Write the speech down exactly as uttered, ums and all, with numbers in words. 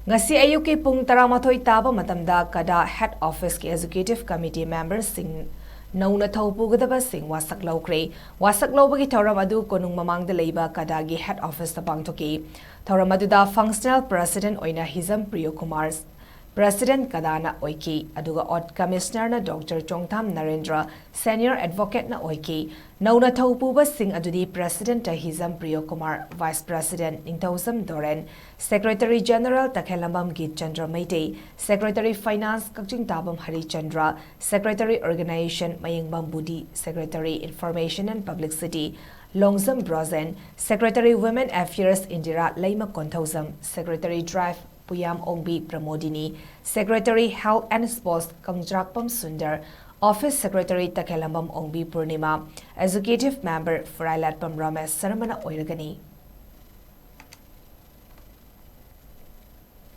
ꯉꯁꯤ ꯑꯌꯨꯛꯀꯤ ꯄꯨꯡ ꯇꯔꯥꯃꯥꯊꯣꯏ ꯇꯥꯕ ꯃꯇꯝꯗ ꯀꯗꯥ Head Office ꯀꯤ Executive Committee member ꯁꯤꯡ ꯅꯧꯅ ꯊꯧ ꯄꯨꯒꯗꯕꯁꯤꯡ ꯋꯥꯁꯛ ꯂꯧꯈ꯭ꯔꯦ꯫ ꯋꯥꯁꯛ ꯂꯧꯕꯒꯤ ꯊꯧꯔꯝ ꯑꯗꯨ ꯀꯣꯅꯨꯡ ꯃꯃꯥꯡꯗ ꯂꯩꯕ ꯀꯗꯥꯒꯤ Head Office ꯇ ꯄꯥꯡꯊꯣꯛꯈꯤ꯫ ꯊꯧꯔꯝ ꯑꯗꯨꯗ Functional President ꯑꯣꯏꯅ ꯍꯤꯖꯝ ꯄ꯭ꯔꯤꯌꯣ ꯀꯨꯃꯥꯔ, President ꯀꯗꯥꯅ ꯑꯣꯏꯈꯤ, ꯑꯗꯨꯒ Audit Commissioner ꯅ Doctor ꯆꯣꯡꯊꯥꯝ ꯅꯔꯦꯟꯗ꯭ꯔ, Senior Advocate ꯅ ꯑꯣꯏꯈꯤ꯫ ꯅꯧꯅ ꯊꯧ ꯄꯨꯕꯁꯤꯡ ꯑꯗꯨꯗꯤ President ꯍꯤꯖꯝ ꯄ꯭ꯔꯤꯌꯣ ꯀꯨꯃꯥꯔ, Vice President ꯅꯤꯡꯊꯧꯖꯝ ꯗꯣꯔꯦꯟ, Secretary General ꯇꯈꯦꯜꯂꯝꯕꯝ ꯒꯤꯠꯆꯟꯗ꯭ꯔ Meitei, Secretary Finance ꯀꯛꯆꯤꯡ ꯇꯥꯕꯝ ꯍꯔꯤꯆꯟꯗ꯭ꯔ, Secretary Organization ꯃꯌꯦꯡꯕꯝ ꯕꯨꯗꯤ, Secretary Information and Publicity Longjam Brojen, Secretary Women Affairs Indira Leima Konthoujam, Secretary Drive ꯄꯨꯌꯥꯝ Ongbi Pramodini, Secretary Health and Sports ꯀꯪꯖ꯭ꯔꯥꯛꯄꯝ Sundar, Office Secretary ꯇꯈꯦꯜꯂꯝꯕꯝ Ongbi Purnima, Executive Member ꯐꯨꯔꯥꯏꯂꯥꯠꯄꯝ Ramesh ꯁꯔꯃꯅ ꯑꯣꯏꯔꯒꯅꯤ꯫